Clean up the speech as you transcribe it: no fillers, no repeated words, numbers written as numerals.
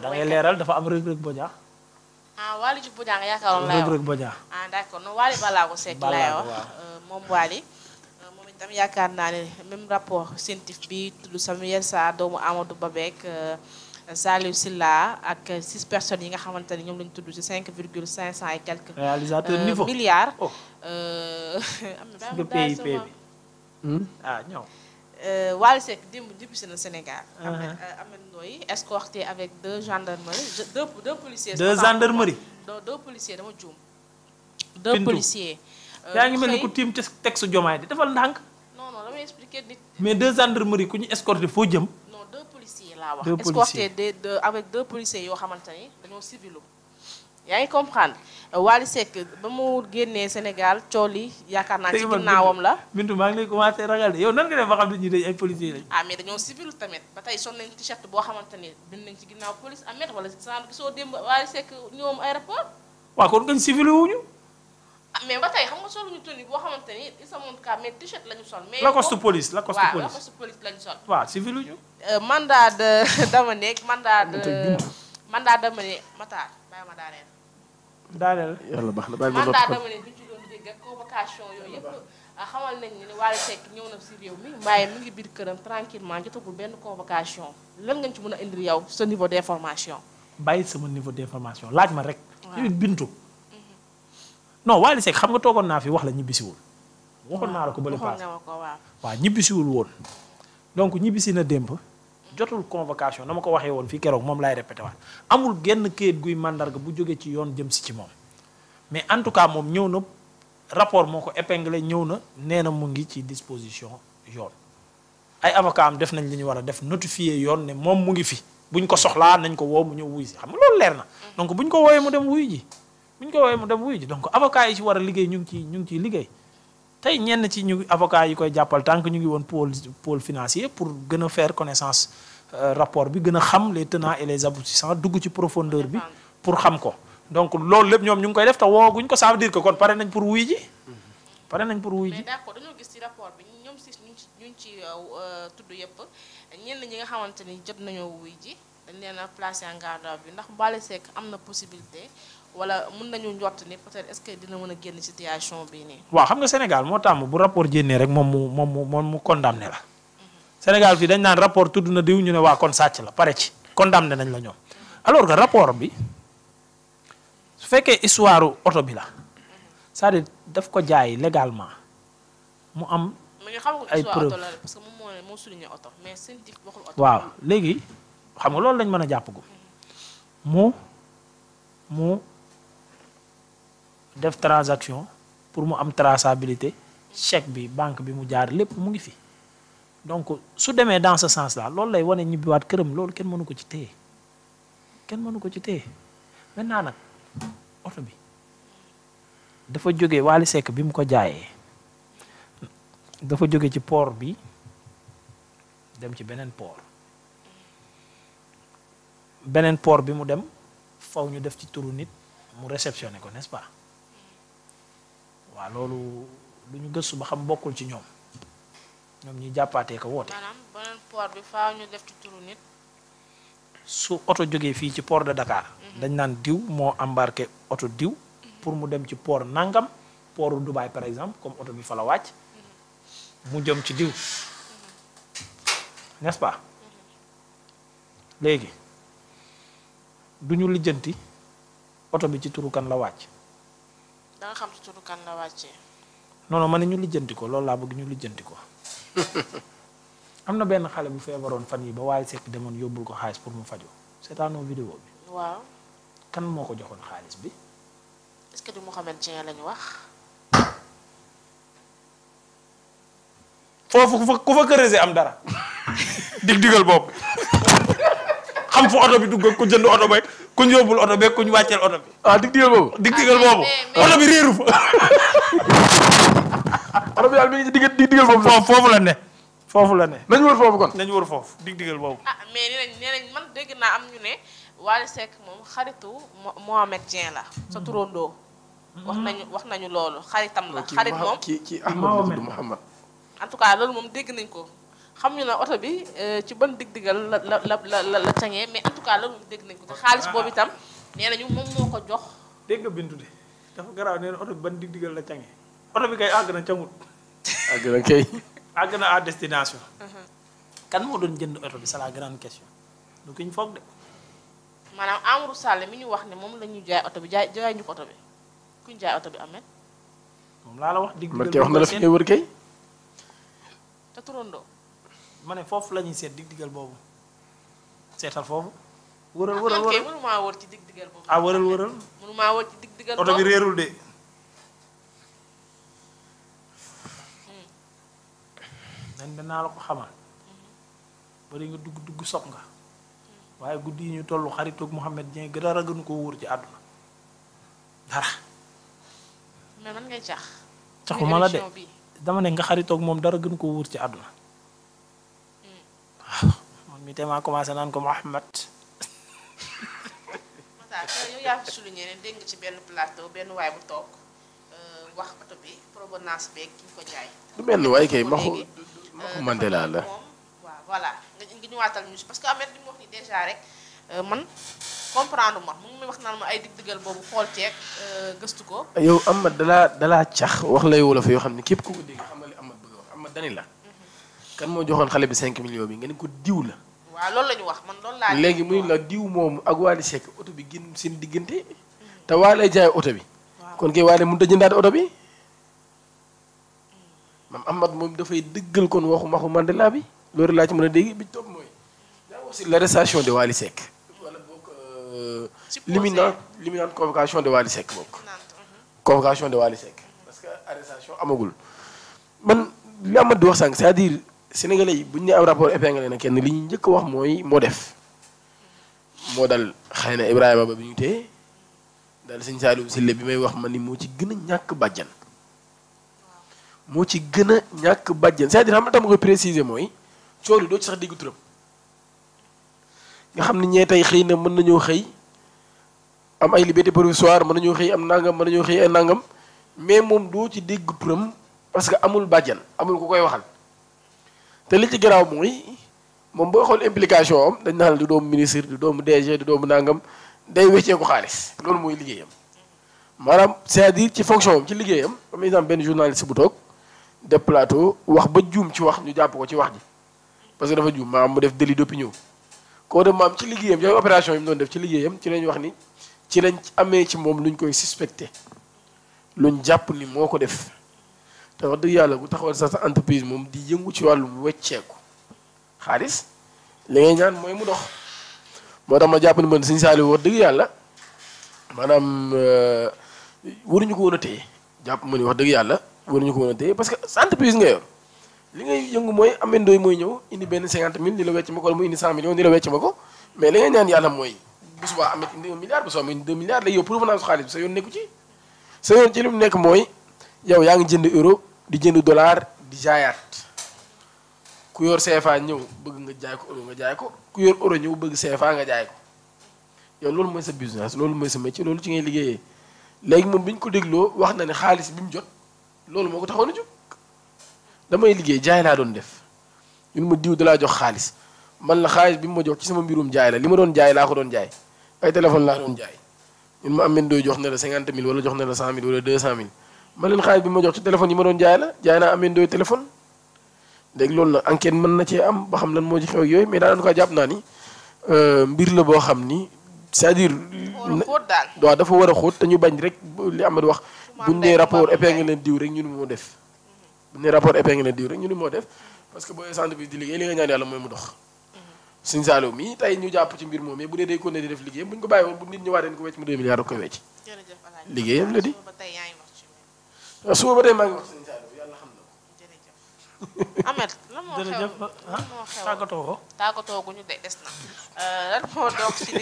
da ngay leeral dafa am Reug Reug Bodian. Wally Diouf Bodian nga yaakaaroon lay wax Reug Reug Bodian. d'accord non Wally Ballago Seck lay wax moom Wally moom itam yaakaar naa ne même rapport scientifique bi tudd Samuel Sarr doomu Amadou Babek Saliou Sylla ak 6 personnes yi nga xamante ni ñoom lañu tudd ci 5,500 et quelques milliards. am na PIP bi. ñëw. Wally Seck démb ñibbisi na Sénégal. Ameth Ndoye escorté avec 2 gendarmeries deux policiers. 2 gendarmeries. 2 policiers dama juum. 2 policiers. yaa ngi mel ni ku tiim texte Diomaye di defal ndànk. non damay expliquer nit. mais 2 gendarmeries ku ñu escorté foo jëm. non 2 policiers laa wax. 2 policiers escorté avec 2 policiers yoo xamante ni dañoo civilu. yaa ngi comprendre Wally Seck ba mu génnee Sénégal cool yi yaakaar naa ci ginnaawam la. Bintu maa ngi lay commencé ragal de yow nan nga def ba xam ne ñi dañ ay policiers lañ. mais dañoo civil tamit ba tey sol nañ t-shirt boo xamante ni bind nañ ci ginnaaw police Ameth wala sànq gisoo démb Wally Seck ñoom aéroport. waaw kon ngañ civil wuñu. mais ba tey xam nga soluñu tenue boo xamante ni il se montre que mais t-shirt lañu sol. mais Lacoste police Lacoste police lañu sol. waaw civil wuñu. mandat de Damané mandat Damané Matar bàyyi ma daaneel. daaneel yàlla baax na bàyyi ma mandat Damané bi ñu ci doon dégg ak convocation yooyu yëpp xamal nañ ni Wally Seck ñëw na si réew mi waaye mi ngi biir këram tranquillement jotagul benn convocation lan nga ci mën a indil yow sa niveau d'information. bàyyi sama niveau d'information laaj ma rek. yow Bintu. non Wally Seck xam nga toogoon naa fi wax la ñibbisiwul. waxoon naa la ko bële paase waaw ñibbisiwul woon. donc ñibbisi na démb. jotul convocation na ma ko waxee woon fii keroog moom laay répété waat amul genn këyit guy màndarga bu jógee ci yoon jëm si ci moom mais en tout cas moom ñëw na rapport moo ko épinglé ñëw na nee na mu ngi ci disposition yoon ay avocat am def nañ li ñu war a def notifié yoon ne moom mu ngi fi buñ ko soxlaa nañ ko woo mu ñëw wuy si xam nga loolu leer na donc buñ ko woowee mu dem wuy ji donc avocat yi ci war a liggéey ñu ngi ciy liggéey tey ñenn ci ñu avocat yi koy jàppal tant que ñu ngi woon pôle financier pour gën a faire connaissance rapport bi gën a xam les tenants et les aboutissants dugg ci profondeur bi pour xam ko donc loolu lépp ñoom ñu ngi koy def te wooguñ ko ça veut dire que kon pare nañ pour wuy ji. mais d'accord dañoo gis ci rapport bi ñoom si ñu ci tudd yëpp ñenn ñi nga xamante ni jot nañoo wuy ji dañ leen a placé en garde à vue ndax Wally Seck am na possibilité. wala mën nañu njort ni peut-être est-ce que dina mën a génn situation bii nii. waaw xam nga Sénégal moo tàmm bu rapport génnee rek moom mu condamné la. Sénégal fii dañ naan rapport tudd na diw ñu ne waa kon sàcc la pare ci condamné nañ la ñoom. alors que rapport bi su fekkee histoire oto bi la c'est-à-dire daf ko jaay légalement mu am. ay preuves parce que moom moo souligné oto mais scientifique waxul oto. waaw léegi xam nga loolu lañ mën a jàpp gu mu def transaction pour mu am traçabilité chèque bi banque bi mu jaar lépp mu ngi fi donc su demee dans ce sens là loolu lay wane ñibbiwaat këram loolu kenn mënu ko ci téye maintenant nag oto bi dafa jóge Wally Seck bi mu ko jaayee dafa jóge ci port bi dem ci beneen port bi mu dem faw ñu def ci turu nit mu réceptionné ko n'est-ce pas waaw loolu lu ñu gëstu ba xam bokkul ci ñoom ñuy jàppaatee ko woote. maanaam beneen port bi faaw ñu def ci turu nit. su oto jógee fii ci port de Dakar. dañ naan diw moo embarqué oto diw. pour mu dem ci port nangam portu Dubaï par exemple comme oto bi fa la wàcc. mu jëm ci diw. n'est-ce pas. léegi du ñu lijjanti oto bi ci turu kan la wàcc. da nga xam ci turu kan la wàccee. non ma ne ñu lijjanti ko loolu laa bëgg ñu lijjanti ko. am na benn xale bu feebaroon fan yi ba Wally Seck demoon yóbbul ko xaalis pour mu faju seetaanoo vidéo bi. waaw. kan moo ko joxoon xaalis bi. est-ce que du Mouhamed Dieng lañu wax. foofu ku fa creuser am dara. dig-digal boobu. xam fu oto bi dugg ku jënd oto beeg ku ñu yóbbul oto beeg ku ñu wàcceel oto bi. dig-digal boobu. oto bi réeru fa. oto bi daal mi ngi ci dig-digal boobu. foofu la ne. nañu wër foofu kon. nañu wër foofu dig-digal boobu. mais nee nañ man dégg naa am ñu ne Wally Seck moom xaritu Mohamed Dieng la. sa turandoo. wax nañu loolu xaritam la. xarit moom kii Ahmad Mouhamed. en tout cas loolu moom dégg nañ ko. xam ñu ne oto bi ci ban dig-digal la tangee mais en tout cas loolu dégg nañ ko te xaalis boobu itam nee nañu moom moo ko jox. dégg nga bintu de dafa garaaw nee na oto bi ban dig-digal la cangee oto bi kay àgg na cangut. àgg na kay. àgg na à destination. kan moo doon jënd oto bi c'est la grande question du ki ñu foog de. maanaam Amadou Sall mi ñu wax ne moom la ñuy jaay oto bi jaay ñu ko oto bi ku ñu jaay oto bi Ahmed. moom laa la wax dig man kay wax na la fi ngay wër kay. te turandoo. ma ne foofu la ñuy seet dig-digal boobu seetal foofu. wëral man kay mënumaa wër ci dig-digal boobu. ah wëral. mënumaa wër ci dig-digal boobu oto bi réerul de. nañ danaa la ko xamal. bari nga dugg sopp nga. waaye guddi yi ñu tollu xaritoog Mouhamed Dieng dara gënu ko wóor ci àdduna dara. mais man ngay cax. caxuma la de dama ne nga xaritoog moom dara gënu ko wóor ci àdduna. waaw man mi teemaa commencé naan ko Mouhamed. yow yaa fi souligné ne dégg nga ci benn plateau benn waay bu toog wax oto bi provenance beeg ki ñu ko jaay. du benn waay kay maxu Mandela la. waaw voilà nga ñëwaatal ñu si parce que Ahmed li mu wax ni déjà rek man comprendre ma mu ngi wax naan ma ay dig-digal boobu xool ceeg gëstu ko. yow Ahmed dalaa cax wax lay wolof yoo xam ne képp ku ko dégg xam nga li Ahmed bëgg a wax Ahmed dani la. kan moo joxoon xale bi 5 millions bi nga ne ko diw la. waaw loolu la ñu wax man loolu laa. léegi muy la diw moomu ak Wally Seck oto bi génn seen diggante. te Wally jaay oto bi. kon kay Wally mënut a jëndaat oto bi. maam Ahmed moom dafay dëggal kon waxu Mandela bi. loolu laa ci mën a dégg bi topp mooy daa wax si l'arrestation de Wally Seck wala boog l'imminente convocation de Wally Seck boog convocation de Wally Seck parce que arrestation amagul man li Amad di wax sànq c'est-à-dire sénégalais yi bu ñu nee am rapport épinglé na kenn li ñu njëkk a wax mooy moo def moo dal xëy na Ibrahima ba bi ñu téye dal sëñ Saliou Sylla bi may wax man ni moo ci gën a ñàkk bàjjan moo ci gën a ñàkk bàjjan c'est-à-dire xam nga tam koy préciser mooy coow li doo ci sax dégg turam nga xam ne ñee tey xëy na mën nañoo xëy am ay liberté provisoire mën nañoo xëy am nangam mën nañoo xëy ay nangam mais moom doo ci dégg turam parce que amul bàjjan amul ku koy waxal te li ci garaaw mooy moom boo xool implication am dañ naan du doomu ministre du doomu DG du doomu nangam day weccee ko xaalis loolu mooy liggéeyam maanaam c'est-à-dire ci fonction am ci liggéeyam comme exemple benn journaliste bu toog de plateau wax ba juum ci wax ñu jàpp ko ci wax ji parce que dafa juum maam mu def délit d'opinion koo dem maam ci liggéeyam ci opération yi mu doon def ci liggéeyam ci lañ wax ni ci lañ amee ci moom luñ koy suspecté luñ jàpp ni moo ko def te wax dëgg yàlla bu taxawal sa entreprise moom di yëngu ci wàllum wecceeku xaalis li ngay ñaan mooy mu dox moo tax ma jàpp ni man Sëñ Saliou wax dëgg yàlla maanaam waruñu ko woon a téye jàpp ma ni wax dëgg yàlla waruñu ko woon a téye parce que sa entreprise nga yor li ngay yëngu mooy amendooy mooy ñëw indi benn 50 000 ni la wecc ma ko wala mu indi 100 millions ni la wecc ma ko mais li ngay ñaan yàlla mooy bu subaa amet indi 1 milliard bu subaa mu indi 2 milliards léegi yow provenance xaalis bi sa yoon nekku ci sa yoon ci li mu nekk mooy yow yaa ngi jënd euro di jënd dollar di jaayaat ku yor CFA ñëw bëgg nga jaay ko euro nga jaay ko ku yor euro ñëw bëgg CFA nga jaay ko yow loolu mooy sa business loolu mooy sa métier loolu ci ngay liggéeyee léegi moom bi ñu ko dégloo wax na ne xaalis bi mu jot loolu moo ko taxoon a jóg damay liggéey jaay laa doon def ñun ma diw dalaa jox xaalis man la xaalis bi mu ma jox ci sama mbirum jaay la li ma doon jaay laa ko doon jaay ay téléphone laa doon jaay ñun ma am men doy jox ne la 50 000 wala jox ne la 100 000 wala 200 000 man leen xaalis bi ma jox ci téléphone yi ma doon jaay la jaay naa am men doy téléphone léegi loolu nag enquête mën na cee am ba xam lan moo ci xew ak yooyu mais daanaka ko jàpp naa ni mbir la boo xam ni c'est-à-dire waaw dafa war a xóot te ñu bañ rek li Amadou wax buñ nee rapport épinglé diw rek ñu ni moo def buñ nee rapport épinglé diw rek ñu ni moo def parce que booy centre bi di liggéey li nga ñaan yàlla mooy mu dox Sëñ Saliou mi tey ñu jàpp ci mbir moom mais bu dee day continuer di def liggéeyam bu ñu ko bàyyi woon bu nit ñëwaat dañ ko wecc mu 2 milliards da koy wecc liggéeyam la di waaw suba ba tey maa ngi wax Sëñ Saliou yàlla xam na ko Ahmed lan moo xew jërëjëf lan moo xew tàggatoo ko tàggatoo gu ñu de des na lan moo doog ci